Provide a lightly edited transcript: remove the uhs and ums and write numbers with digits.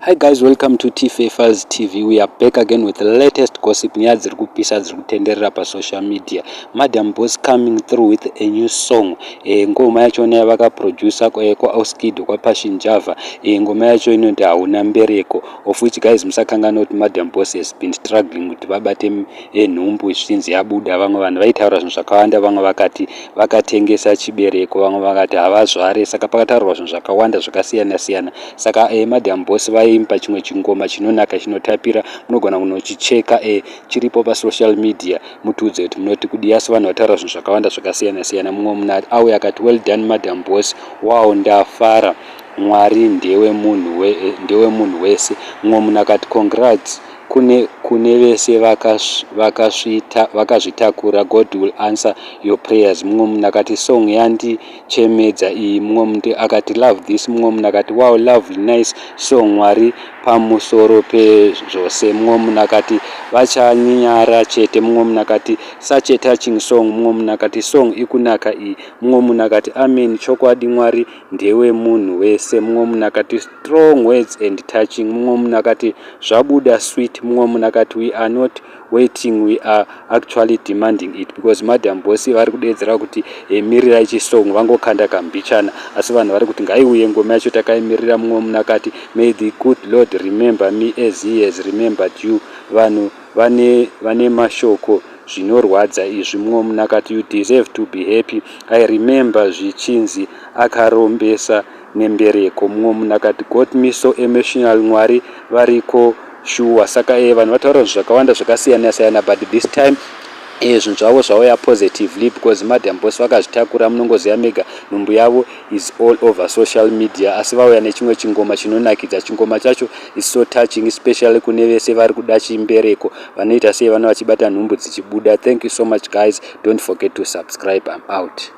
Hi guys, welcome to T-Fafers TV. We are back again with the latest gossip. Nyaya dziri kupisa dziri kutenderera pasocial media. Madam Boss coming through with a new song. Ngoma yacho yavakaproducer kwaOskido, kwaPassion Java. Ngoma yacho inoti "Hauna Mbereko", of which, guys, musakanganwa kuti Madam Boss has been struggling kuti vabate nhumbu zvichinzi yabuda. Vamwe vanhu vaitaura zvinhu zvakawanda, vamwe vakati vakatengesa chibereko, vamwe vakati havazvare. Saka pakataurwa zvinhu zvakawanda zvakasiyana siyana. Saka Madam Boss vaimba chimwe chingoma chinonaka, chinotapira. Munogona kunochicheka, chiripo pasocial media. Mutiudze kuti munoti kudii. Asi vanhu vataura zvinhu zvakawanda zvakasiyana siyana. Mumwe munhu auya akati, "Well done, Madam Boss. Wow, ndafara. Mwari ndewemunhu wese." Mumwe munhu akati, "Congrats kune vese vakazvitakura. God will answer your prayers." Mumwe munhu akati, "Song yandichemedza iyi." Mumwe munhu akati, "Love this." Mumwe munhu akati, "Wow, lovely, nice song. Mwari pamusoro pezvose." Mumwe munhu akati, "Vachanyara chete." Mumwe munhu akati, "Such a touching song." Mumwe munhu akati, "Song ikunaka iyi." Mumwe munhu akati, "Amen, chokwadi Mwari ndewemunhu wese." Mumwe munhu akati, "Strong words and touching." Mumwe munhu akati, "Zvabuda sweet." Mumwe munhu akati, "We are not waiting, we are actually demanding it," because Madam Boss vari kudedzera kuti mirirai chisong. Vangokanda kambichana, asi vanhu vari kuti ngaiuye ngoma yacho, takaimirira. Mumwe munhu akati, "May the good Lord remember me as he has remembered you." Vanhu vane mashoko, zvinorwadza izvi. Mumwe munhu akati, "You deserve to be happy. I remember zvichinzi akarombesa nembereko." Mumwe munhu akati, "Got me so emotional. Mwari variko shuwa." Saka vanhu vataura zvinhu zvakawanda zvakasiyana siyana, but this time zvinhu zvavo zvauya positively because Madam Boss vakazvitakura. Munongoziva mega, nhumbu yavo is all over social media, asi vauya nechimwe chingoma chinonakidza. Chingoma chacho is so touching, especially kune vese vari kuda chimbereko, vanoita sei vana vachibata nhumbu dzichibuda. Thank you so much, guys. Don't forget to subscribe. I'm out.